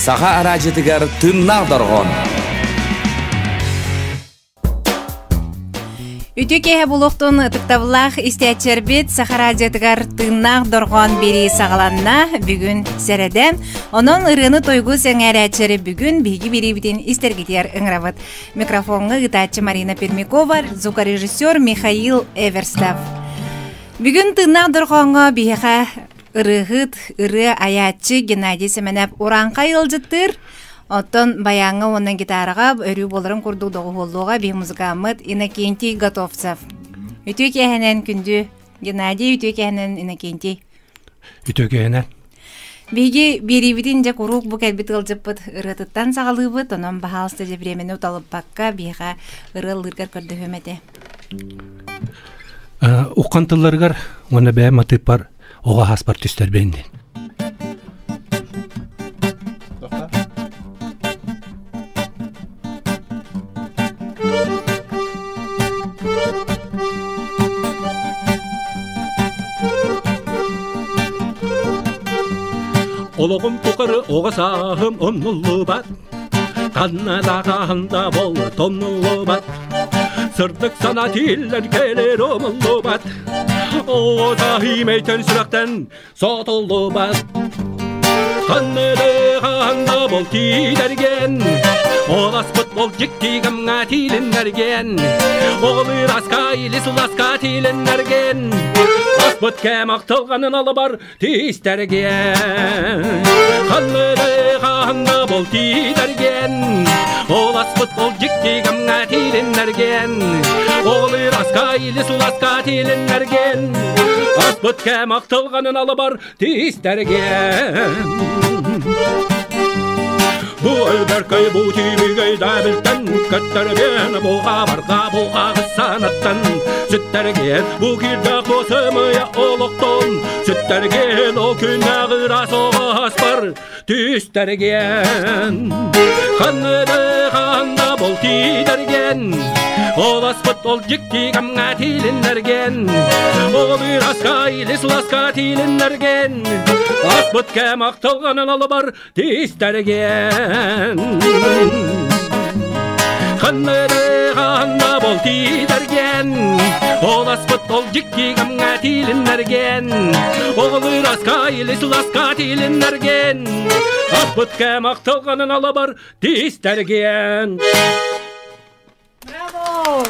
Саха араадьытыгар тыыннаах дорҕоон. Үтүө киэһэ булуохтун ытыктабыллаах истээччилэрбит Саха радиотыгар тыыннаах дорҕоон биэрии саҕаланна бүгүн сэрэдэ. Онон ырыаны тойгу сэҥээрээччилэри бүгүн биһиги биэриибитин истэргитигэр ыҥырабыт. Микрофоҥҥа ыытааччы Марина Пермякова, звукорежиссер Михаил Эверстов. Бүгүн тыыннаах дорҕооҥҥо биһиэхэ ырыаһыт, ырыа айааччы Геннадий Сэмэнэп урааҥхай ыалдьыттыыр. Оттон баяҥҥа уонна гитараҕа өрүү буоларын курдук доҕуһуоллуоҕа биһи музыкааммыт Иннокентий Готовцев. Үтүө киэһэнэн күндү Геннадий, үтүө киэһэнэн Иннокентий. Үтүө киэһэнэн. Биһиги биэриибитин дьэ куруук бу кэлбит ыалдьыппыт ырыатыттан саҕалыыбыт, онон баһаалыста дьэ бириэмэни уталыппакка биһиэхэ ырыа ыллыыргар көрдөһүөм этэ. Уххан тылларыгар уонна бэйэм матыыппар оҕо аһаспар түстэрбин диэн. Олоҕум тухары оҕо сааһым умнуллубат, Ханна да хаһан да бол тоннуллубат, Сырдык санаа тиллэн кэлэр умуллубат, Оҕо сааһым сүрэхтэн сотуллубат. Ханныды ханна бол тиидэрген, Оласпыт ол дьикти гамҥа тиилиннэрген, Оҕолуур аска или сыласка тиилиннэрген, Аспыт кэм ахтылҕанын алыбар тиистэрген. Ханныды ханна бол тиидэрген, Оласпыт ол дьикти гамҥа тиилиннэрген, Оҕолуур аска или сыласка тиилиннэрген, Аспыт кэм ахтылҕанын алыбар тиистэрген. Бу өлбөркөй бу тиибигэй дабилтэн көттөрген буға барға буға санаттан сүттэрген бу кирдэх бу сымыя олохтон сүттэрген о күннэҕи соҕаспар түстэрген ханныды ханна бол тиидэрген Оласпыт ол дьикти камҥа тиилиннэрген Оҕолуур аска илис ласка тиилиннэрген Аспыт кэм ахтылҕанын алыбар тиистэрген Ханныры ханна бол тиидэрген Оласпыт ол дьикти камҥа тиилиннэрген Оҕолуур аска илис ласка тиилиннэрген Аспыт кэм ахтылҕанын алыбар тиистэрген Браво!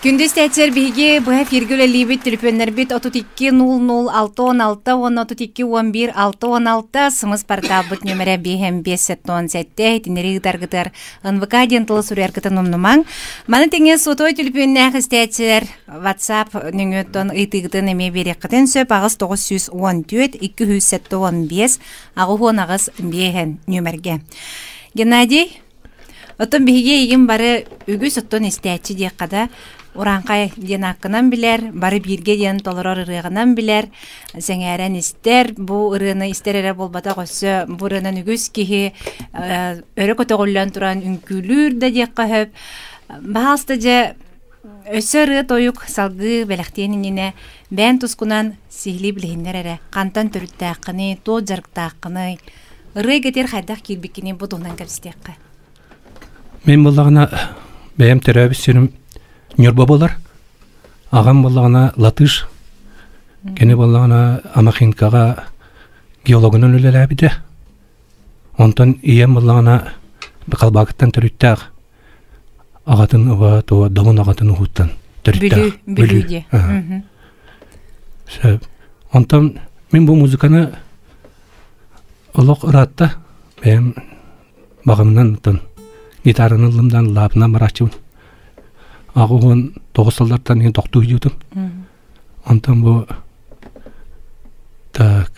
Күндү истээччилэр биһиги быһа эфиргэ үлэлиибит төлөпүөннэрбит 32 00 616 уонна 32 11 616 сымыс порталбыт нүөмэрэ 5 5 77 итиннэри ыытаргытыгар НВК диэн тылы суруйаргытын умнумаҥ. Маны тэҥэ сотовай төлөпүөннээх истээччилэр WhatsApp нөҥүөттэн ыйытыыгытын эмиэ биэриэххитин сөп 8 914 275 88 биэһэн нүөмэргэ. Геннадий, оттон биһиги эйигин бары үгүс оттон истээччи диэххэ да, урааҥхай диэн ааккынан билэр, бары бииргэ диэн толорор ырыаҕынан билэр, сэҥээрэн истэр, бу ырыаны истэр эрэ буолбатах, өссө бу ырыанан үгүс киһи өрө көтөҕүллэн туран үҥкүүлүүр да диэххэ сөп. Баһаалыста дьэ Өссө ырыа-тойук салгыы бэлэхтиэн иннинэ бэйэн тускунан сиһилии билиһиннэр эрэ, хантан төрүттээххиний, туох дьарыктааххыный, ырыа эйгэтигэр хайдах киирбиккиний бу туһунан кэпсэтиэххэ. Мин буоллаҕына бэйэм төрөөбүт сирим Ньурба буолар. Аҕам буоллаҕына латыш. Кини буоллаҕына Амахинкаҕа геологынан үлэлээбитэ. Онтон ийэм буоллаҕына Халбаакыттан төрүттээх аҕатын уба туо домун аҕатын уһуттан төрүттээх Бүлүү диэ. Сөп. Онтон мин бу музыканы олох ыраатта бэйэм баҕамынан оттон гитараны ыллымдан лаапынан барааччыбын. Аҕа 19 сыллартан иһин тохтуу дьуутум. Онтон бу так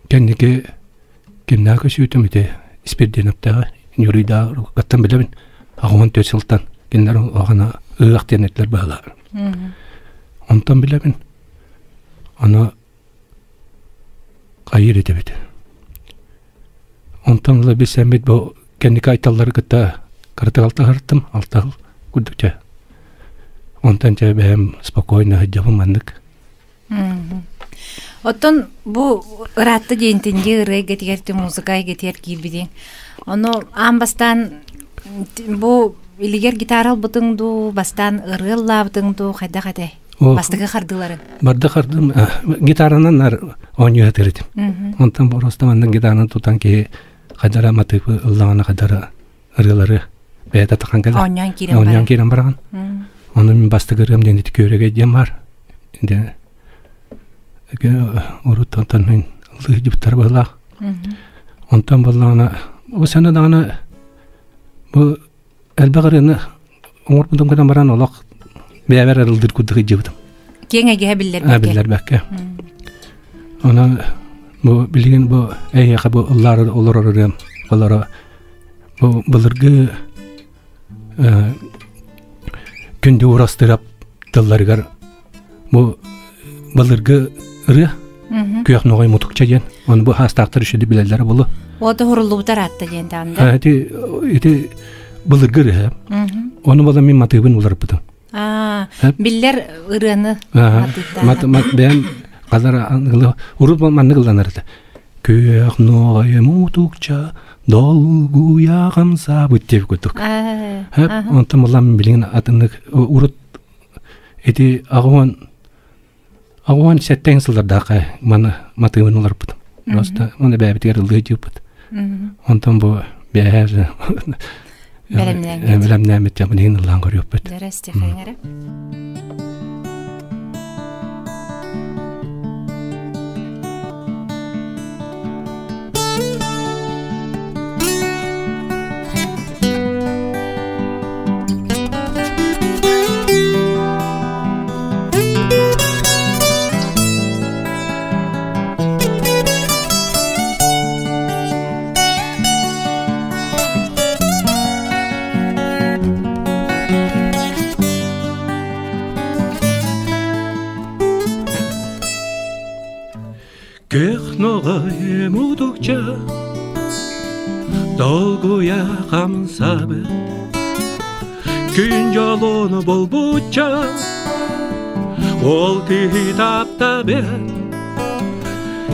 кэнники Кимнээх көсүүтүм ити Испирдиэнаптааҕы Ньуруйдааҕы рукаттан билэбин. 84 сылтан кинилэр улахана ыһыах диэн этилэр быһалаабын. Онтон билэбин. Аны хайыыр этэбит. Онтон ыла билсэммит бу кэнники айталлары кытта кыратык алтыһартым, алтыһыл курдук чэ. Онтон чэ бэйэм спокойно сылдьабын маннык. Оттон бу ыраатта диэнтинги ырыа эйгэтигэр ти музыка эйгэтигэр киирбитиҥ. Ону аан бастаан бу илигэр гитара ылбытыҥ дуу, бастаан ырыа ыллаабытыҥ дуу хайдах этэй? Бастакы хардыыларын. Барда хардым гитаранан нар оонньуу сатыыр этим. Онтон просто маннык гитаранан тутан киһи хадара матыыпы ыллаҕына хадара ырыалары бэйэтэ тахан кэлэр. Оонньоон киирэн Оонньоон киирэн бараҕын. Ону мин бастакы ырыам диэн ити күөрэгэй диэн бар. Де урут онтон мин ыллыы быһылаах. Онтон буоллаҕына бу сана даҕаны бу элбэх ырыаны оҥорбутум гынан баран олох бэйэбэр арылдыр курдук ыдьыбытым. Киэҥ эйгэһэ биллэрбэккэ. Биллэрбэккэ. Онон бу билигин бу эйиэхэ бу ыллаар олорор ырыам олоро бу былыргы күндү урастырап тылларыгар бу былыргы ырыа күөх ноҕой мутукча диэн оны бу хаастаахтар үчүгэй билэллэрэ булу Ото хуруллубутар атта диэн даанда. Ити ити былыргы ырыа. Ону була мин матыыбын уларыппытым. Аа, биллэр ырыаны матыыптаан. Мат бэйэм хазар урут маннык ылланар этэ. Күөх ноҕой мутукча долгуйа хамсаабыт диэбит курдук. Онтон булам билигин атыннык урут ити аҕуон аҕуон сэттэн сыллардаахха маны матыыбын уларпытым. Просто маны бэйэбитигэр ыллыы дьыппыт. Онтон бу бэйэ бэлэмнээммит билигин ыллаан көрүөхпүт. Дэрэ Күөх ноҕай мутукча долгуйа хамсаабыт Күн дьолун булбучча ол киһи таптабыт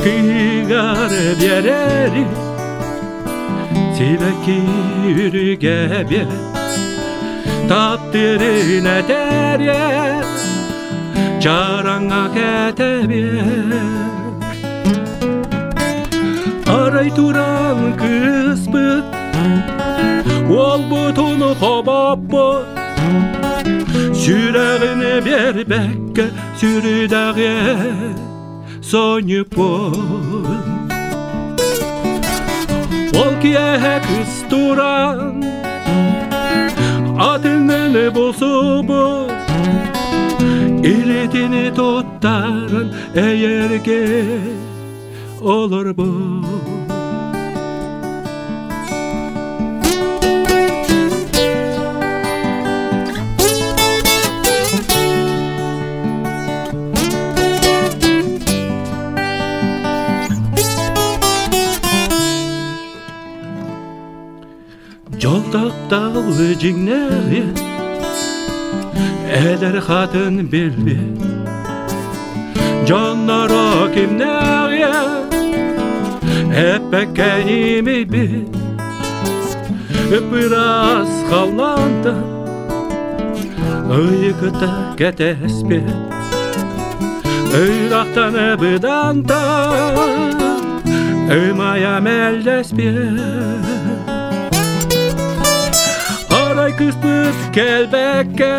Кыыгар биэрэри сибэкки үрүгэбиэ таптыырын этэрэ чараҥа кэтэбиэ Арай туран кыыспыт уолбутун хобоппут сүрэҕин биэрбэккэ сүрүдэҕэ сонньуппут Ол киэһэ кыс туран атыҥыны булсубут илитини туттаран эйэргэ олорбут Дьол тапталы дьиҥнээҕи эдэр хатын билбит Дьонноро кимнээҕи эппэккэ ньимийбит Ыпыраас халлаантан ыйыкыта кэтэспит Ыйрахтан быдантан ымайа мэлдьэспит Арай кыспыт кэлбэккэ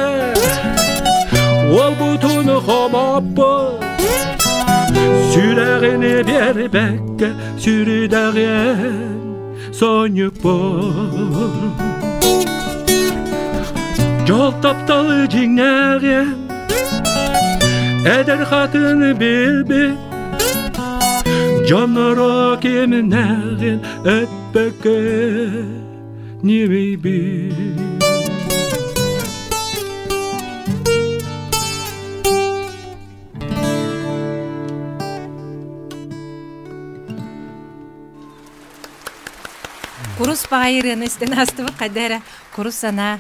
уолбутун хомоппут Сүрэҕин биэрбэккэ сүрүдэҕин сонньуппут Дьол тапталы дьиҥнээҕин эдэр хатын билбит Дьонноро кимнээҕин эппэккэ ньимийбит Курус баҕайы ырыаны истэн аастыбыт хайда эрэ курус санаа.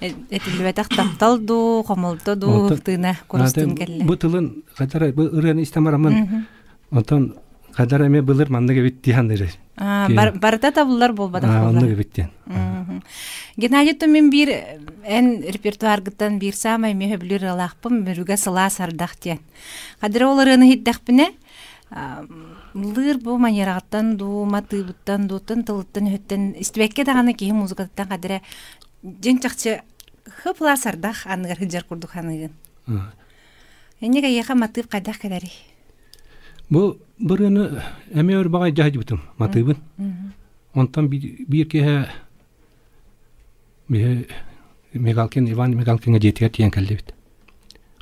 Этиллибэтэх таптал дуу, хомолто дуу тыына курустун кэллэ. Бу тылын хадара бу ырыаны истэн бараммын онтон хадара эмиэ былыр маннык эбит дии саныыр. Барыта табыллар буолбатах буолар. Оннук эбит диэн. Геннадий мин биир эн репертуаргыттан биир саамай эмиэ сөбүлүүр ырыалаахпын Мүрүгэ сылаас ардах диэн. Хадара ол ырыаны иһиттэхпинэ лыыр бу манераҕыттан дуу, матыыбыттан дуу, тылыттан өһүттэн истибэккэ даҕаны киһи музыкатыттан хадара дьиҥ чахчы хып-лаас ардах анныгар сылдьар курдук саныыгын. Инник эйиэхэ матыып хайдах кэлэрий? Бу бырыаны эмиэ өр баҕай дьаһайбытым матыыбын. Онтон биир киһи биһи Мигалкин Иван Мигалкиҥа дьиэтигэр тиийэн кэллибит.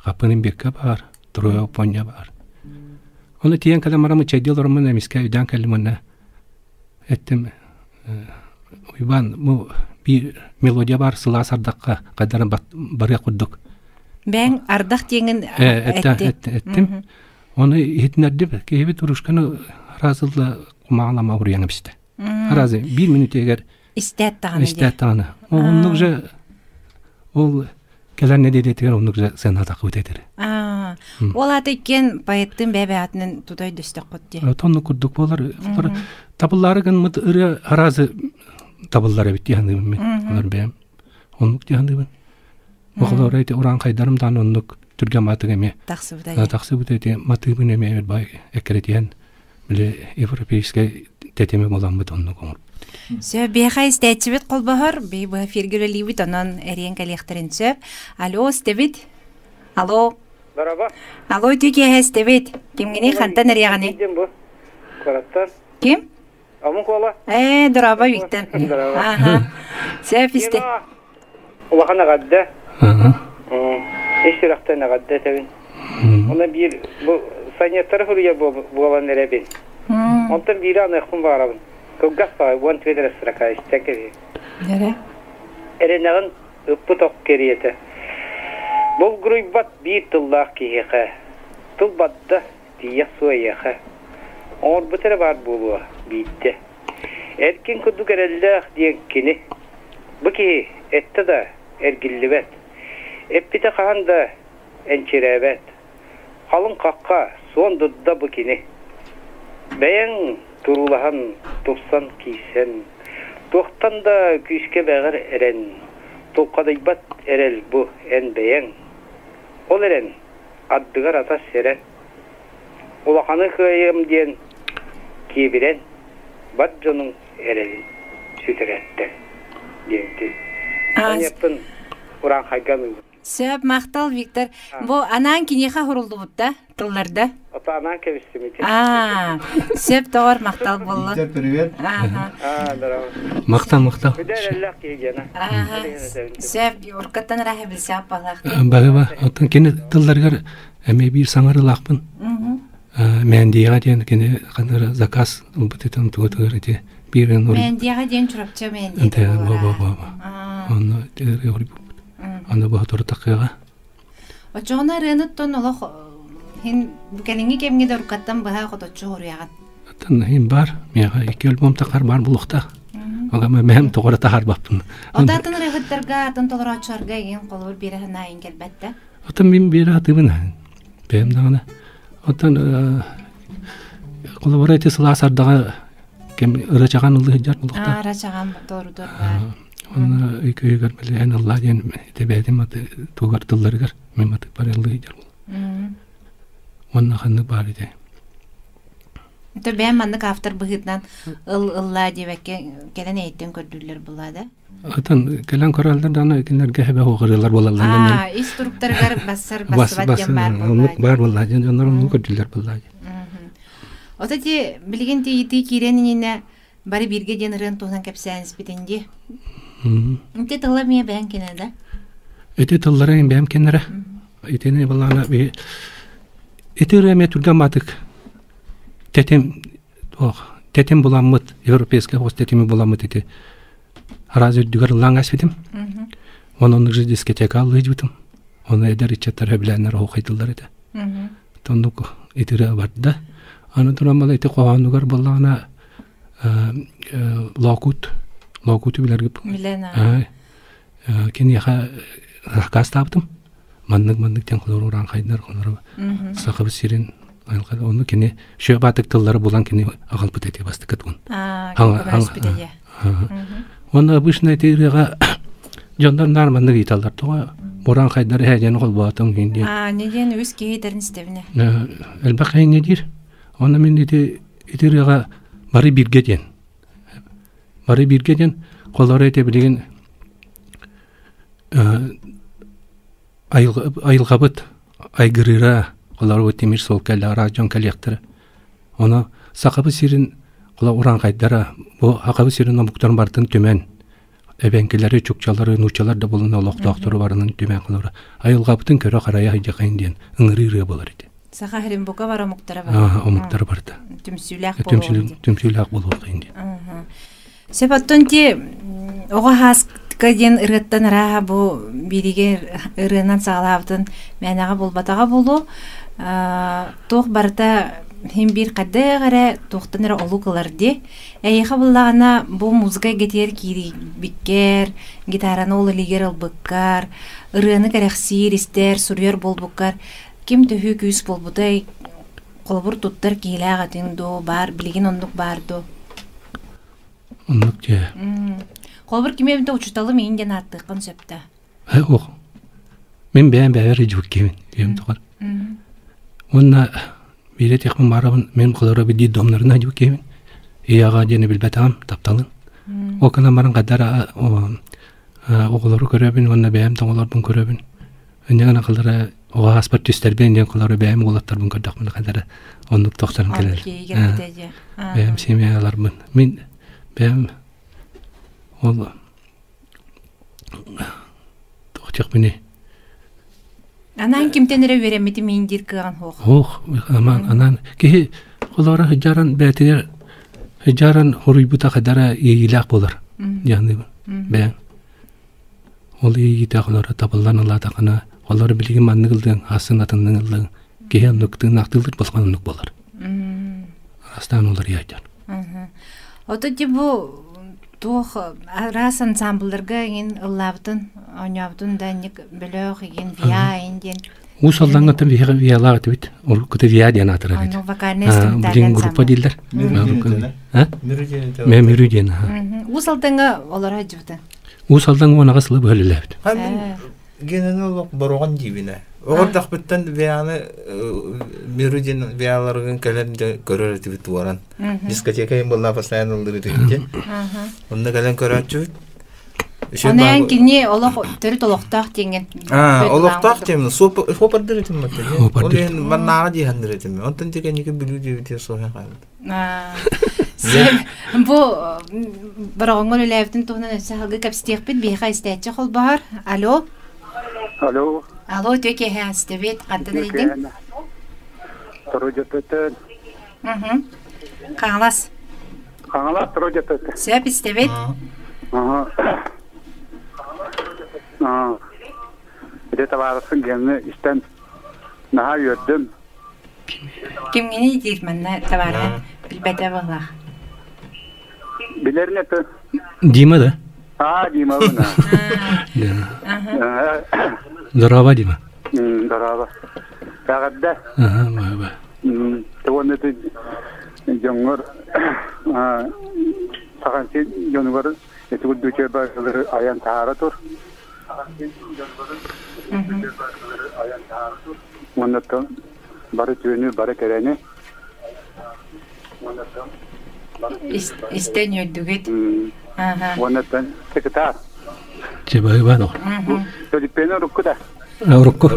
Хаппыным биэккэ баар, Троя Понья баар. Ону тиийэн кэлэн баран чэйдии олороммун эмискэ өйдөөн кэллим уонна эттим Уйбаан бу биир мелодия баар сылаас ардахха хайдарын барыах курдук. Бэйэҥ ардах диэҥин эттим. Ону иһитинэрдим киһибит ручканы араас ылла кумааҕылама уруйан эбистэ. Аразы биир мүнүүтүгэр истээт даҕаны истээт даҕаны. Оннук же ол кэлэр нэдиэлэтигэр оннук же сыанаатахпыт этэр. Ол аата иккиэн поэттын бэйэ-бэйэтинэн тута өйдөстөххүт дии. Оннук курдук буолар. Табыллаары гыммыт ырыа аразы табыллар эбит дии саныыбын мин. Олор бэйэм оннук дии саныыбын. Оҕолор эти урааҥхайдарым даан оннук түргэн маатык эмиэ тахсыбыта. Тахсыбыта эти матыыбын эмиэ бай эккирэтиһэн били европейскай тэтими буламмыт оннук оҥорбут. Сөп, биэхэ истээччибит холбоһор, би бу эфиргэ үлэлиибит, онон эриэн кэлиэхтэрин сөп. Алло, истэбит? Алло. Бараба. Алло, үтүө киэһэ истэбит. Кимҥиний, хантан эриэҕиний? бу. Куораттан. Ким? Омук уола. Ээ, дорообо Виктор. Дорообо. Аха. Сөп истэ. Улахан эҕэрдэ. Ис сүрэхтэн эҕэрдэ этэбин. Онно биир бу сонеттары суруйар буолан эрэбин. Онтон биири аныахпын баҕарабын. Кылгас баҕай уон түөрт эрэ строка истэн кэбиһиҥ. Эрэнэҕин ыппыт ох кэриэтэ. Булгуруйбат биир тыллаах киһиэхэ. Тыл барда, тиийиэх суо эйиэхэ. Оҥорбут эрэ баар буолуо биирдэ. Эркин курдук эрэллээх диэн кини. Бу киһи эттэ да эргиллибэт. Эппитэ хаһан да энчирээбэт. Халыҥ хахха, суон дурда бу кини. Бэйэҥ туруулаһан, тупсан киирсэн, туохтан да күүскэ бэҕэр эрэн, тулхадыйбат эрэл бу эн бэйэҥ. Ол эрэн, ардыгар атас сэрэн, улаханы кыайыам диэн киэбирэн, бар дьонуҥ эрэлин сүтэрэртэн диэнти. Аньыппын урааҥхайга аныыбын. Сөп, махтал, Виктор. Бу анаан киниэхэ хуруллубут да тылларда? Ото анаан кэбистим ити. Аа, сөп тоҕор махтал буолла. Виктор, привет. Ага. Аа, здорово. Махтал, махтал. Бүдэ эрэллээх киһи гена. Ага. Сөп, уркаттан ыраах билсэп балаах. Баһыба, оттон кини тылларыгар эмиэ биир саҥарыылаахпын. Мээндийэҕэ диэн кини ханна заказ ылбытытын тугутугар ити биир Мээндийэҕэ диэн Чурапчы Мээндийэтэ буолар. Онно Аны бу сотору тахыаҕа. Оччоҕуна ырыаныттан олох хин кэлиҥҥи кэмҥэ да уруккаттан быһа хоточчу хоруйаҕын. Оттон иһин бар, миэхэ икки альбом тахар бар булуохтаах. Ага мэм тоҕо таһаарбаппын. Ота атын ырыаһыттарга, атын толорооччуларга игин холобур биэрэ санаайын кэлбэт да? Оттон мин биэрэ сатыыбын. Бэйэм даҕаны. Оттон холобура ити сылаас ардаҕа кэм ырачаҕан ылыы сылдьар булуохтаах. Ырачаҕан тоорутуор баар. Онно өйгөйүгэр били эн ыллаа диэн ити бэйэтин маты тугар тылларыгар мин маты бар ыллыы сылдьар Уонна ханнык баар ити. То бэйэм маннык автор быһыытынан ыл ыллаа диэбэккэ кэлэн эйиттэн көрдүүллэр булаа да? Атын кэлэн көрөллөр даҕаны кинилэргэ хэбэ хуҕарыылар буолаллар. Аа, ис туруктарыгар бассар бассыбат диэн баар буоллаа. Баар буоллаа диэн дьоннор оннук көрдүүллэр буоллаа. Ото ти билигин тиийитии киирэн иннинэ бары бииргэ диэн ырыан туһунан кэпсээн испитин дии. Ити тылла эмиэ бэйэҥ кэнэ да? Ити тыллара бэйэм кэннэрэ. Итини балаана би ити ырыа эмиэ түргэн маатык тэтим ох тэтим буламмыт европейскай хос тэтими буламмыт ити араас үрдүгэр ыллаан ааспытым. Онон же дискотека аллыйбытым. Оны эдэр ыччаттар сөбүлээннэр оһуохайдыллар этэ. Оннук итирэ барда. Аны туран бала ити хоһоонугар буоллаҕына лоокут лоокуту билэргит. Билэн. Киниэхэ аккаастаабытым. Маннык-маннык диэн холорур урааҥхайдар холорур сахабыт сирин айылҕа онну кини шөп атык тыллары булан кини аҕалбыт эти бастакы тугун. Уонна обычно ити ырыаҕа дьоннор наар маннык ыйыталлар тоҕо урааҥхайдар эһэ диэн холбоотуҥ диэн диэн. Аа, не диэн үс киһи этэрин истэбинэ. Элбэх киһи диир. Онно мин ити ити ырыаҕа бары бииргэ диэн. Бары бииргэ диэн холоро ити билигин айылҕабыт айгырыыра холоро тимир суол кэллэ араас дьон кэлиэхтэрэ. Ону Сахабыт сирин урааҥхайдара бу Сахабыт сирин омуктарын барытын түмэн эбэҥкилэри, чукчалары, нууччалар да булун олохтоохтору барынын түмэн холоро айылҕабытын көрө-харайа сылдьахайын диэн ыҥырыы ырыа буолар ити. Саха сирин бука бар омуктара бар. Омуктара барда. Түмсүүлээх буолуох. Түмсүүлээх буолуоххайын диэн. Сөп оттон ти оҕо хааска диэн ырыаттан арааһа бу бииригэ ырыанан саҕалаабытын мээнэҕэ булбатаҕа буолуо. Туох барыта иһин биир хайдах эрэ туохтан эрэ олук ылар дии. Эйиэхэ буллаҕына бу музыка эйгэтигэр киирбиккэр, гитараны ол илиигэр ылбыккар, ырыаны кэрэхсиир, истэр, суруйар буолбуккар ким төһүү күүс буолбутай? Холобур туттар киһилээх этиҥ дуу, баар билигин оннук баар дуу? Оннук дьэ. Холобур кими эбитэ учууталым иин диэн ааттыаххын сөп да? Ох. Мин бэйэм бэйэбэр идьүккиэбин үйэм тухары. Уонна биирэ тиэхпин баарабын мин холоро билии домнорун идьүккиэбин. Ийэҕэ диэни билбэтэҕим тапталын. Ол гынан баран хадара оҕолору көрөбүн уонна бэйэм да оҕолорбун көрөбүн. Инньэ гынан кылара оҕо ааспар түстэрбин диэн кылары бэйэм уолаттарбын көрдөхпүнэ хадара оннук тохторон кэлэр. Бэйэм семьяларбын. Мин бэйэм ол тохтехпини Анаан кимтэн эрэ үөрэммитим иин диир кыаҕын суох. Ох, аман анаан киһи холоро хыдьаран бээтигэр хыдьаран хоруйбута хадара иэйиилээх буолар диэхнибин бэйэҥ. Ол иэйиитэ холоро табыллан ылаатахына, холоро билигин маннык ыллыаҥ, асын атыннык ыллыаҥ, киһи оннук тыыннаахтыыллар болхан оннук буолар. Араастаан уларыйааччар. Ото дьи бу туох араас ансамблларга иҥин ыллаабытын, оонньообутун да инник бөлөх игин виа ин диэн. Уус Алдаҥҥаттан биһиэхэ виалаах этибит. Уруккута виа диэн аатырар эбит. Вокальный инструментальный Билигин группа дииллэр. Мүрү диэн Мүрү диэн. Мүрү диэн. Уус Алдаҥҥа олоро сылдьыбыта. Уус Алдаҥ 18 сылы быһа үлэлээбит. Генаны олох бороҕон диибинэ. Оҕордохпуттан вианы Мүрү диэн виаларыгын кэлэн дьэ көрөр этибит уоран. Дискотека им была постоянно ыллыр этибит. Онно кэлэн көрөөччүбүт. Оны эн кини олох төрүт олохтоох диэҥҥин. Аа, олохтоох диэмин. Суопардыр этим мата. Ол иһин маннааҕа диэхэннир этим. Онтон тикэнники бүлүү диэбитигэр суоһан хаалбыт. Бу бороҕоҥҥо үлэлээбитин туһунан өссө салгыы кэпсэтиэхпит. Биһиэхэ истээччи холбоһор. Алло. Алло. Алло, үтүө киэһэ истэбит. Хантан ыйдыҥ? Торудьатыттан. Хаҥалас. Хаҥалас Торудьатыттан. Сөп истэбит. Ити табаарыспын генны истэн наһаа үөрдүм. Кимҥиний диир манна табаарыһын билбэтэ быһыылаах. Билэр нету. Дима да? А, Дима да. Здорово, Дима. Здорово. Эҕэрдэ. Ага, баба. Уонна дьоҥҥор сахан дьонугар ити курдук айан таһаара тур. Уонна бары түүнү, бары кэрэни. Истэн үөрдүгүт. Уонна секретарь. Че баһыба доҕор. Төлүппүөнү урукку да. Урукку.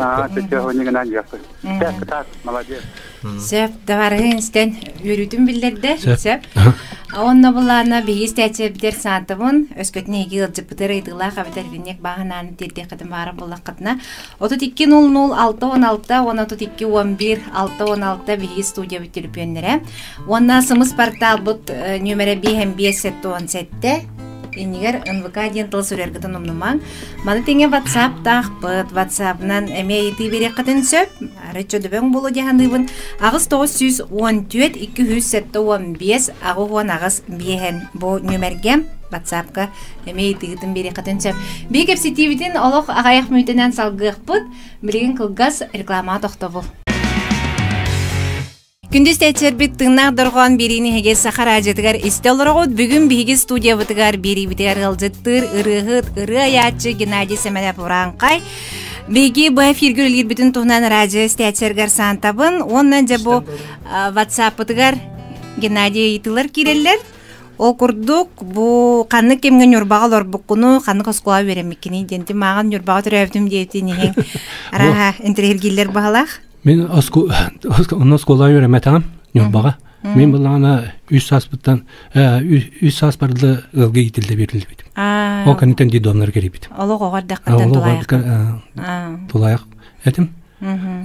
Аа, төчө хонигынан диэхпин. Секретарь, молодец. Сөп, табаарыһын истэн үөрүүтүн биллэрдэ. Сөп. Онно булаана биһиги истээччилэрбитигэр саатабын, өскөтүн эһиги ыалдьыппытыгар ыйытыылаах эбэтэр итинник бааһынааны тиэрдиэххитин баара буоллаххытына 32 00 616 уонна 32 11 616 биһиги студиябыт төлөпүөннэрэ. Уонна сымыс порталбыт нүөмэрэ 5 5 77. Иннигэр НВК диэн тыл суруйаргытын умнумаҥ. Маны тэҥэ WhatsApp-таахпыт. WhatsApp-нан эмиэ ыйытыы биэриэххитин сөп. Арай чөдөбөҥ буолуо дии саныыбын. 8 914 275 88 биэһэн бу нүөмэргэ WhatsApp-ка эмиэ ыйытыыгытын биэриэххитин сөп. Биһи кэпсэтиибитин олох аҕыйах мүнүүтэнэн салгыахпыт. Билигин кылгас рекламаҕа тохтобул. Күндү истээччилэрбит тыыннаах дорҕоон биэриини эһиги Саха радиотыгар истэ олороҕут. Бүгүн биһиги студиябытыгар биэриибитигэр ыалдьыттыыр ырыаһыт, ырыа айааччы Геннадий Сэмэнэп Урааҥхай. Биһиги бу эфиргэ үлэлиирбитин туһунан радио истээччилэргэр саантабын. Уонна дьэ бу WhatsApp-ытыгар Геннадий ыйытыылар киирэллэр. Ол курдук, бу ханнык кэмҥэ Ньурбаҕа олорбуккуну, ханнык оскуолаҕа үөрэммиккиний диэн мааҕын Ньурбаҕа төрөөбүтүм диэтин иһин арааһа интэриэһиргииллэр баһылаах. Мин онно оскуолаҕа үөрэммэтэҕим Ньурбаҕа. Мин былаана үс сааспыттан үс саас барды ыалга иитиллэ берилбитим. Ол кэнниттэн детдомнар кэрийбитим. Олох оҕо эрдэххиттэн тулаайах. Тулаайах этим.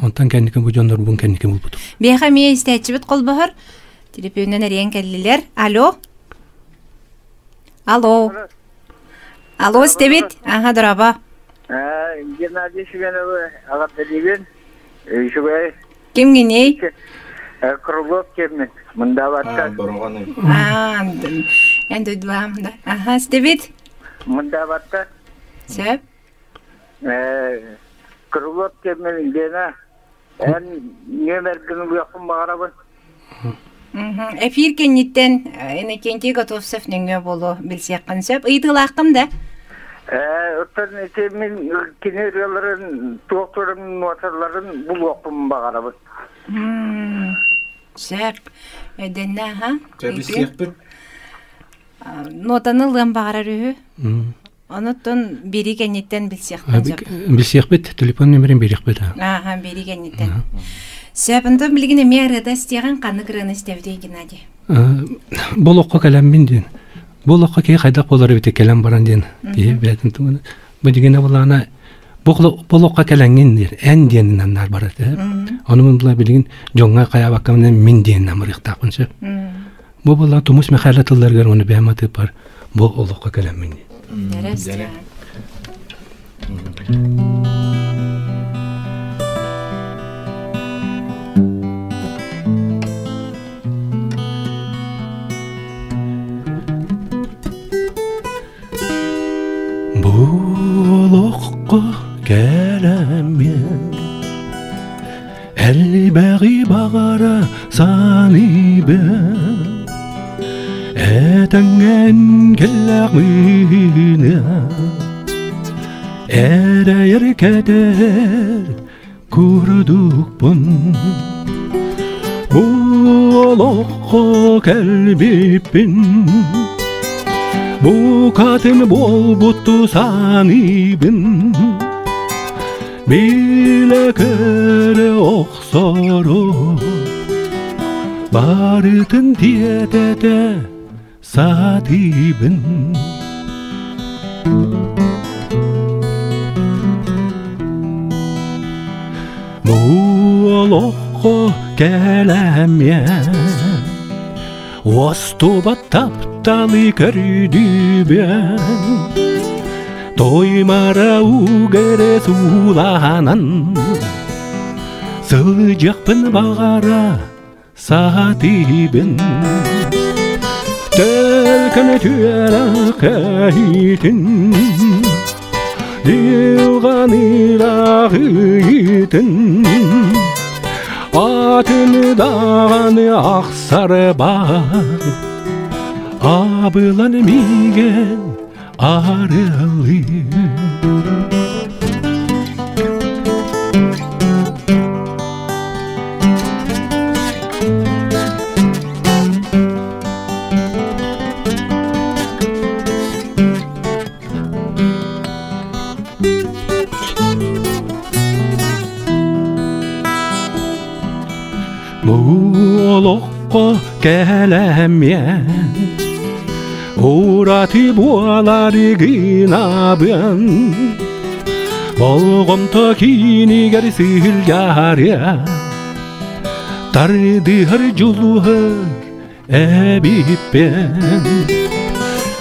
Онтон кэнники бу дьоннорбун кэнники булбутум. Биэхэ эмиэ истээччибит холбоһор. Телефонунан эрийэн кэллилэр. Алло. Алло. Алло, истэбит. Аха, дорообо. Геннадий Семеновы аҕардалыыбын. Үчүгэй. Кимҥиний? Крылов кеммин. Мындабатта. Аа, эн дойдулаам да. Аха, истэбит. Мындабатта. Сөп. Крылов кеммин Лена. Эн нүөмэргин ылыахпын баҕарабын. Эфир кэнниттэн Иннокентий Готовцев нөҥүө буолуо билсиэххин сөп. Ыйытыылааххын да? Оттон ити мин кини ырыаларын туохтарын нуоталарын булуохпун баҕарабын. Сөп. Өйдөннө аха. Билсиэхпит. Нотаны ылыан баҕарар үһү. Онуттан бири кэнниттэн билсиэхпин сөп. Билсиэхпит, телефон номерин биэриэхпит. Ааха, бири кэнниттэн. Сөп, онтон билигин эмиэ ырыата истиэҕин, ханнык ырыаны истэбитий, Геннадий? Бу олоххо кэлэммин диэн. Бу олоххо киһи хайдах буолар эбит кэлэн баран диэн. Киһи бэйэтин тугун бу дигинэ булаана бу олоххо кэлэҥҥин диэн эн диэнинэн наар барар. Ону мин була билигин дьоҥҥо хайаабаккабын мин диэнинэн барыахтаахпын сөп. Бу була Тумус Михайло тылларыгар уонна бэйэм атыыппар бу олоххо кэлэммин. Бу олоххо кэлэммин Элбэҕи баҕара саныыбын Этэҥҥэн кэллэҕинэ Эрэйэр кэтэр курдукпун Бу олоххо кэлбиппин Букатын буолбутту саныыбын Билэ-көрө охсору барытын тиэтэтэ сатыыбын. Бу олоххо кэлэмиэн Уостубат тапталы көрдүбүн Тоймара угэрэ суулаанан Сылдьыахпын баҕара саатыыбын Төлкөн түөрэх кэһиитин Дьылҕаныылаах ыйытын Атын даҕаны ахсарбат Абылан миигин арылыы Олоххо кэлэмиэн Ураты буолар гынабын Болҕомто киинигэр сыһылдьаарыа Тардыһар дьулуһар эбиппин.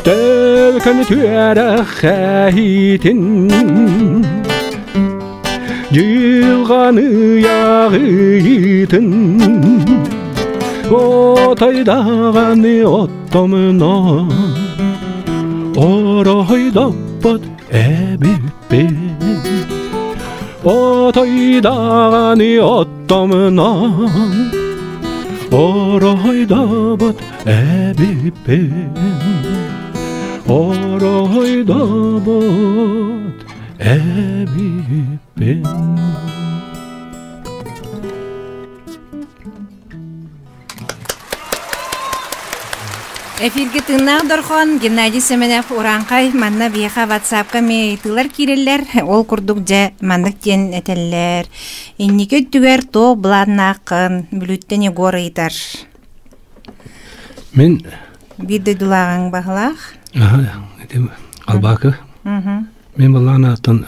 Төлкөн түөрэхэһитин Дьылҕаны яҕыйытын Отойдаҕаны оттомно Оройдоппот эбиппин Отойдаҕаны оттомно Оройдобот эбиппин Оройдобот эбиппин Эфиргэ тыыннаах дорхон Геннадий Семенов Ураанхай манна биһиэхэ ватсапка эмиэ ыйытыылар киирэллэр. Ол курдук дьэ маннык диэн этэллэр. Инники өттүгэр туох былааннааххын Бүлүүттэн Егор ыйытар. Мин Биир дойдулааҕыҥ баһылаах. Ити Албаакы. Мин былаан аттан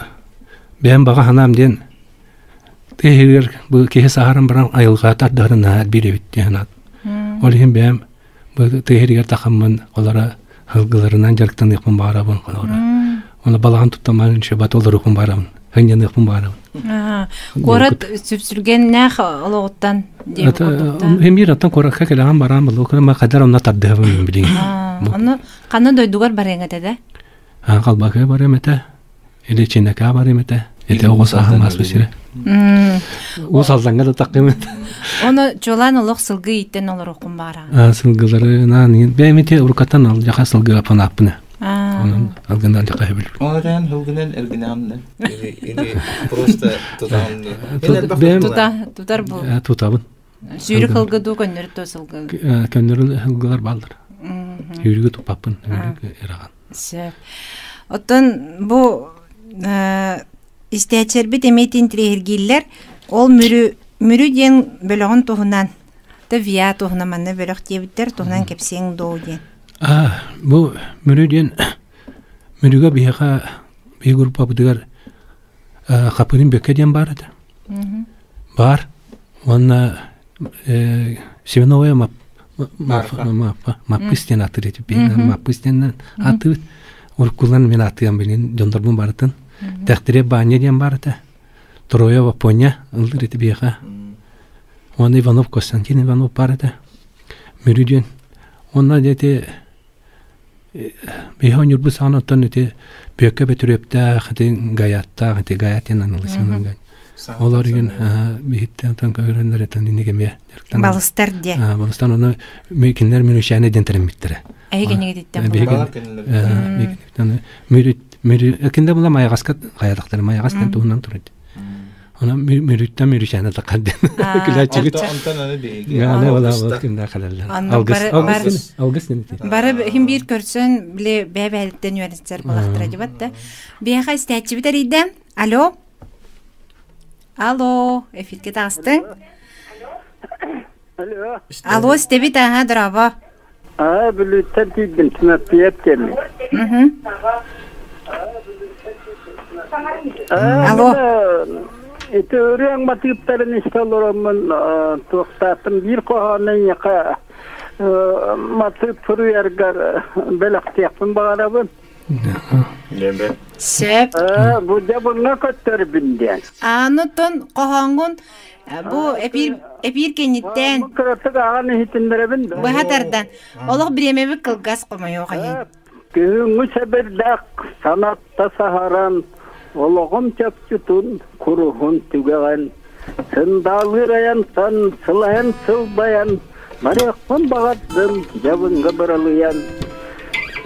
бэйэм баҕа санаам диэн тыа иһигэр бу киһи саһаран баран айылҕа тардыһарын наһаа биир эбит диэн санаат. Ол иһин бэйэм бу тыа иһигэр тахаммын олоро сылгыларынан дьарыктаныахпын баҕарабын олоро. Оны балаҕан туттаман шабат олоруохпун баҕарабын, сынньаныахпын баҕарабын. Куорат сүпсүлгэннээх олоҕуттан диэн курдуктан. Эмиир оттон куоракка кэлэҕин бараан булуукуна ма хадар онно тардыһабын билигин. Онно ханна дойдугар барыаҥ этэ да? Халбакыга барыам этэ. Или Чинэкээ барыам этэ. Ити оҕо сааһым ааспыт сирэ. Уус Алдаҥҥа да таххым этэ. Ону чуолаан олох сылгы ииттэн олоруоххун баара. Сылгыларынан бэйэм ити уруккаттан алдьаха сылгы аппанааппына. Онон алгын алдьаха хэбил. Ол эрэн сылгынан эргинэҕин Или просто тутаҕын. Тутар бу. Тутабын. Сүүрүк ылгы дуу көннөрү то сылгы. Көннөрү ылгылар бааллар. Сүүрүгү туппаппын, сүүрүк ырахан. Сөп. Оттон бу истээччилэрбит эмиэ интириэһиргииллэр. Ол Мүрү Мүрү диэн бөлөҕүн туһунан да ВИА туһунан манна бөлөх диэбиттэр туһунан кэпсиэҥ дуу диэн. А бу Мүрү диэн Мүрүгэ биһиэхэ биһи группабытыгар Хапырын Бөккө диэн баар этэ. Баар. Уонна Семеновая Маппыс диэн ааттыыр этим. Маппыс диэн ааттыыбыт. Уруккулан мин ааттыам билин дьоннорбун барытын. Тэхтире Баанньа диэн баар этэ. Троя Вапоня ыллыр эти биэхэ. Уонна Иванов Константин Иванов баар этэ. Мүрү диэн. Уонна дети Биһи оонньуурбут саҕана оттон ити Бүөккэ Бөтүрүөптээх, ити Гаяттаах, ити Гаят диэн аналыс Олор игин биһиттэн оттон көһөрөннөр этэн инник эмиэ дьарыктанан. Балыстар диэ. Балыстан ону кинилэр Мүрүчээни диэн тэрэммиттэрэ. Эһиги кинигититтэн буолар. Мүрү мүрү кинилэр була майаҕаска хайатахтара майаҕас диэн туһунан турар. Онон мүрүттэн мүрүчээнэ таххар диэн күлээччигит. Онтон аны биһиги. Аны ола күндэ халаллар. Алгыс алгыс алгыс нэмти. Бары хим биир көрсөн биле бэбээлиттен үөрэтсэр балахтара дибат да. Биэха истээччибит эрийдэ. Алло. Алло, эфирге таҕыстыҥ. Алло. Алло, истэбит аха, дорообо. Аа, Бүлүүттэн тиийдим, Түмэппийэп диэммин. Алло. Ити ырыаҥ матыыптарын истэ олороммун туохтаатым биир хоһоону эйиэхэ матыып суруйаргар бэлэхтиэхпин баҕарабын. Сөп. Бу дьабыҥҥа көттөрбүн диэн. Аанутун хоһооҥҥун бу эпиир эпиир кэнниттэн кыратык ааҕан иһитиннэрэбин да. Быһа тардан. Олох бириэмэбит кылгас хомойуох иһин. Күһүҥҥү сэбирдэх санатта саһаран, олоҕум чопчутун, куруһун түгэҕин, сындаалыыр айантан сылайан сылбайан, барыахпын баҕардым дьабыҥҥа быралыйан.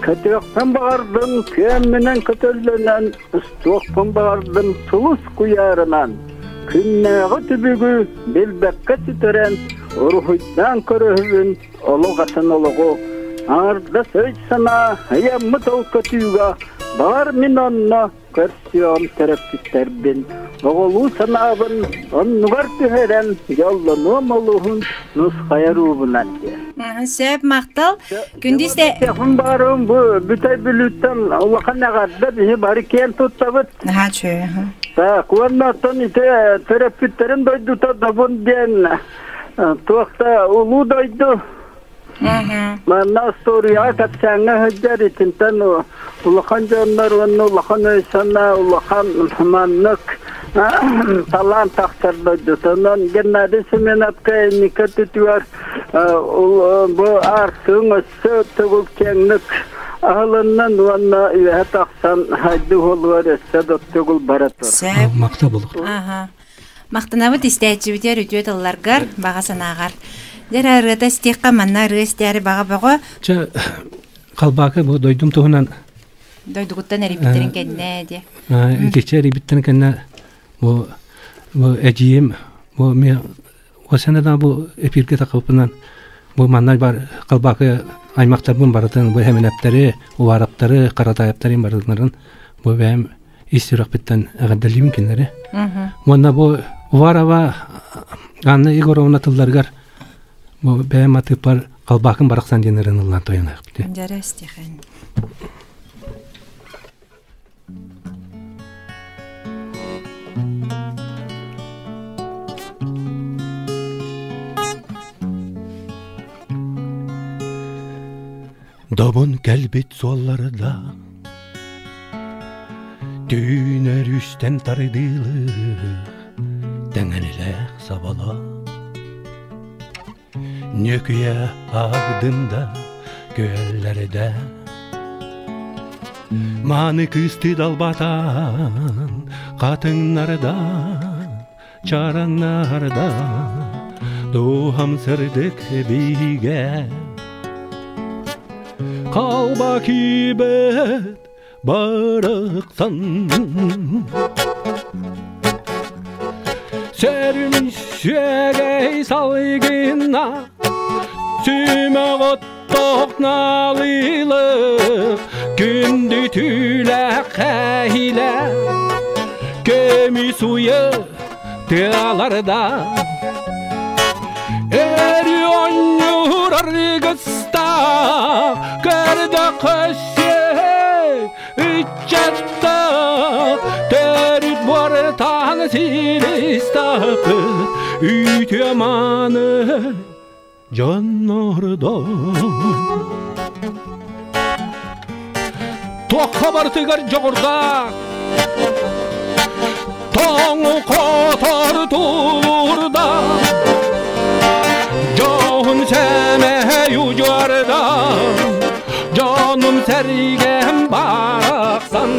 Көтүөхпүн баҕардым күөммүнэн көтөллөнөн, устуохпун баҕардым сулус куйаарынан. Күннээҕи түбүгү билбэккэ сүтэрэн, уруһуйдаан көрөһүбүн олох атын олоҕу аҥардас өй-санаа ыйаммыт ол көтүүгэ баҕар мин онно көрсүөҕүм төрөппүттэрбин оҕолуу санаабын оннугар түһэрэн дьоллонуом олуһун нусхайар уубунан диэн. Сөп махтал. Күндүс де Сехун баарым бу бүтэй бүлүүттэн улахан эҕэрдэ биһи бары киэн туттабыт. Наһаа үчүгэй. Так, уонна оттон ити төрөппүттэрин дойдута Добун диэн туох да улуу дойду. Манна остуоруйаҕа кэпсээҥҥэ сылдьар итинтэн улахан дьоннор уонна улахан өй-санаа улахан маннык талаан тахсар дойдутунан Геннадий Семеновка инники өттүгэр бу аартыгыҥ өссө төгүл киэҥник аһылыннын уонна үөһэ тахсан хайдыы уолугар өссө да төгүл бара тур. Сөп. Махта болук. Аха. Махтанабыт истээччибитигэр үтүө тылларгар, баҕа санааҕар. Дьэ ырыата истиэххэ манна ырыа истээри баҕа бөҕө. Чэ, Халбаакы бу дойдум туһунан Дойдугуттан эрийбиттэрин кэннэ диэ. Итиччэ эрийбиттэрин кэннэ бу бу эдьиийим бу ми осенада бу эпирге тахаппынан бу манна бар Халбаакы аймактарбын барытын бу хэминэптэри, Увараптары, Каратаевтарын барытынарын бу бэйэм ис сүрэхпиттэн эҕэрдэлиибин кинилэри. Уонна бу Уварова Анна Егоровна тылларыгар бу бэйэм атыыппар Халбаакын барахсан диэн ырыаныллаан тойонуохпут. Дьэрэ Стехан. Добун кэлбит суолларда Түүн өрүстэн тардыылыах Тэҥэнилээх сабала Ньөкүйэ агдымда күөллэрдэ Мааны кыысты далбатан хатыҥнарда чараҥнарда Дууһам сырдык бигэ Халба киибэт барахсан Сэрин сүөгэй салгына Сүмэх оттоох налыылык Күндү түүлээх кэһилэ Көмүс уйа тыаларда Өрүү оонньуур аргыста Көрдөххө ыччатта Төрүт буортаан силистапыт Үтүө мааны дьоннордо Туохха барытыгар дьоҕурдаах Тоҥу хотор тулуурда Дьоһун сэмэй удьуорда Дьонум сэргэм барахсан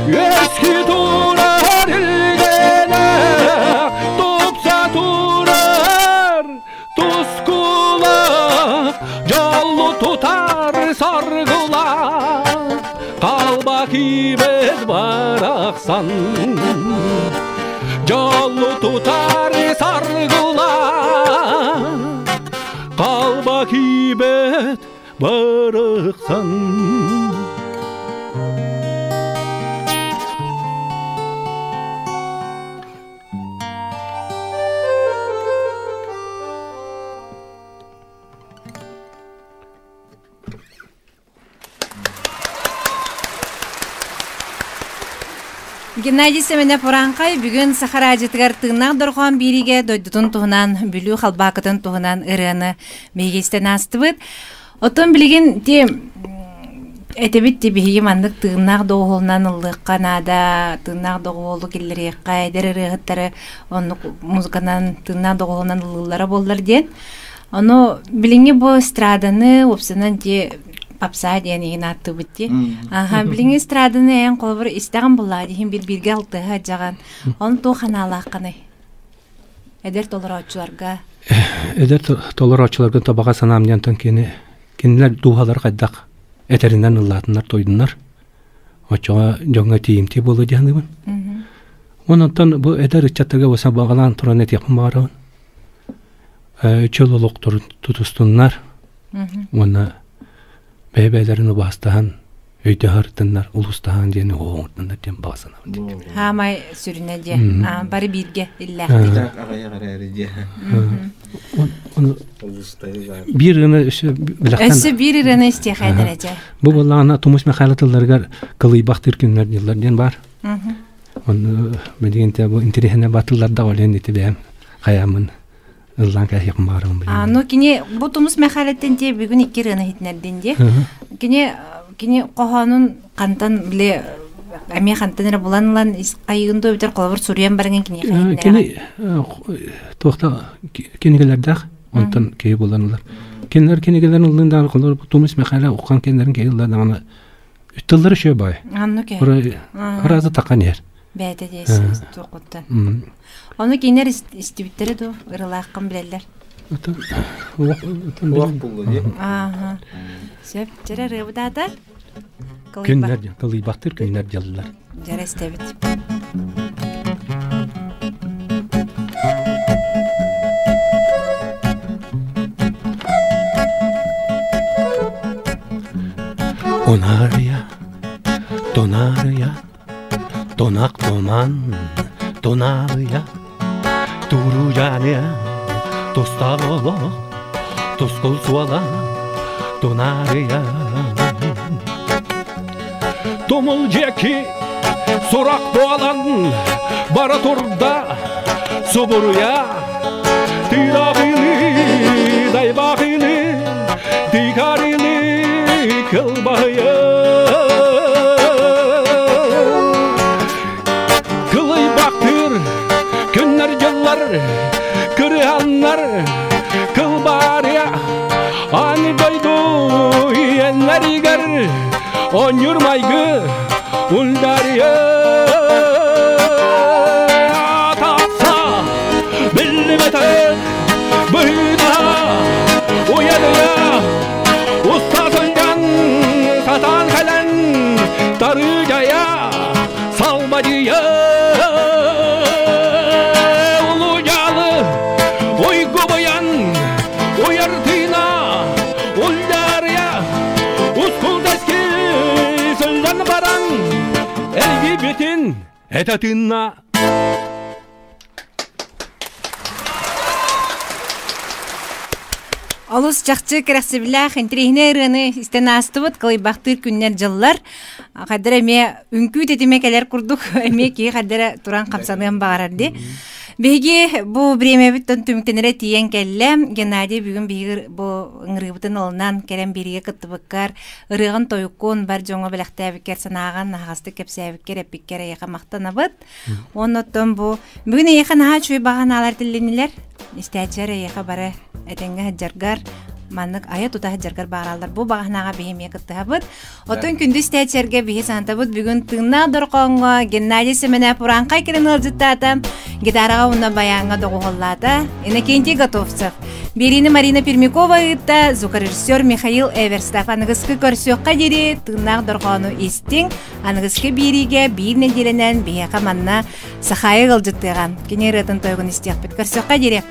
Үөскүү турар илгэнэ Тупса турар тускулах Дьолу тутар саргылах Халба киибэт барахсан Дьолу тутар саргылах Халба киибэт барахсан Геннадий Семенов Урааҥхай бүгүн Саха араадьытыгар тыыннаах дорҕоон биэриигэ дойдутун туһунан, Бүлүү халбаакытын туһунан ырыаны биһиги истэн аастыбыт. Оттон билигин ти этэбит ти биһиги маннык тыыннаах доҕуһуолунан ыллыахха наада, тыыннаах доҕуһуолу киллэриэххэ, эдэр ырыаһыттары оннук музыканан тыыннаах доҕуһуолунан ыллыыллара буоллар диэн. Ону билиҥҥи бу эстраданы уопсанан ти попса диэн иһин ааттыыбыт дии. Аха, билиҥҥи эстраданы эн холобур истэҕин буллаа диһин бир бииргэ алтыһа дьаҕан. Ону туох ханаалааххыный? Эдэр толорооччуларга. Эдэр толорооччуларга табаҕа санаам диэнтэн кини кинилэр дууһалара хайдах этэринэн ыллаатыннар тойдуннар. Оччоҕо дьоҥҥо тиийимтиэ буолуо дии саныыбын. Онон бу эдэр ыччаттарга бу сабаҕалаан туран этиэхпин баҕарабын. Чөл олохторун тутустуннар уонна бэйэ-бэйэлэрин убаастаһан өйдөһөртыннар улуустаһан диэн оҕоҥортуннар диэн баҕа санаабын диэн. Хаамай сүрүнэ дьэ бары бииргэ иллээхтик. Аҕыйах эрээри дьэ. Биир ырыаны өссө билэхтэн. Өссө биир ырыаны истиэхэ дэрэ Бу буоллаҕына Тумус Михайло тылларыгар кылыйбахтыыр күннэр дьыллар диэн баар. Онно билигин те бу интэриэһинэ батыллар да олен ити бэйэм хайааммын. Ыллаан кэһиэхпин баҕарабын билигин. А, ну кини бу Тумус Мэхээлэттэн дии бүгүн икки ырыаны иһитинэрдин дии. Кини кини хоһоонун хантан били эмиэ хантан эрэ булан ылан айыгын дуу эбэтэр холобур суруйан баран киниэхэ Кини туохта кинигэлэрдээх онтон киһи булан ылар. Кинилэр кинигэлэрин ыллын даҕаны холобур Тумус Мэхээлэ уххан кинилэрин киһи ылла даҕаны тыллары үчүгэй баай. Анну ке. Ыразы таққан иһэр. Бэйэтэ дии туохуттан. Ону кинилэр истибиттэрэ дуу ырылааххын билэллэр. Уох буллу дии. Ааха. Сөп. Дьэрэ ырыабыт аата? Күннэр кылыйбахтыр күннэр дьаллар. Дьэрэ истэбит. Онария, тонария, Тонак томан, тоналыя, туруйаныа, тостаболо, тоскол суола, тонарыя. Тумул дьиэки сурах буолан бара турда субуруйа Тыырабыны, дайбахыны, тыгарыны кылбаһыйа Кылыйбахтыыр күннэр дьыллар, кырыһаннар кылбаарыйа Аны дойду иэннэригэр онньур майгы улдарыйа Тахса биллибэтэх быһыыта уйадыйа уста сылдьан сатаан кэлэн тарыдьайа салбадьыйа улуу-дьаалы уйгу-быйан уйар тыына уллаарыйа ускул-тэскил сыллан баран эргийбитин этэ тыынна. Олус чахчы кэрэхсэбиллээх интэриэһинэй ырыаны истэн аастыбыт, кылыйбахтыыр күннэр-дьыллар. Хайдара эмиэ үҥкүү тэтимэ кэлэр курдук эмиэ киһи хайдара туран хамсаныан баҕарар дии. Биһиги бу бириэмэбит түмүктэнэрэ тиийэн кэллэ. Геннадий бүгүн биһиги бу ыҥырыыбытын ылынан кэлэн биэриигэ кыттыбыккар, ырыаҕын тойуккун бар дьоҥҥо бэлэхтээбиккэр санааҕын аһаҕастык кэпсээбиккэр, эппиккэр эйиэхэ махтанабыт. Уонна оттон бу бүгүн эйиэхэ наһаа үчүгэй баҕа санаалар этиллиннилэр. Истээччилэр эйиэхэ бары этэҥҥэ сылдьаргар, маннык айа тута сылдьаргар баҕараллар. Бу баҕа санааҕа биһи эмиэ кыттыһабыт. Оттон күндү истээччилэргэ биһи санатабыт бүгүн тыыннаах дорҕооҥҥо Геннадий Семенов Урааҥхай кэлин ыалдьыттаата, гитараҕа уонна баяҥҥа доҕуһуоллаата Иннокентий Готовцев. Биэриини Марина Пермякова ыытта, звукорежиссер Михаил Эверстов. Аныгыскы көрсүөххэ диэри тыыннаах дорҕоону истиҥ. Аныгыскы биэриигэ биир нэдиэлэнэн биһиэхэ манна Сахаайа ыалдьыттыаҕа. Кини ырыатын тойугун истиэхпит. Көрсүөххэ диэри!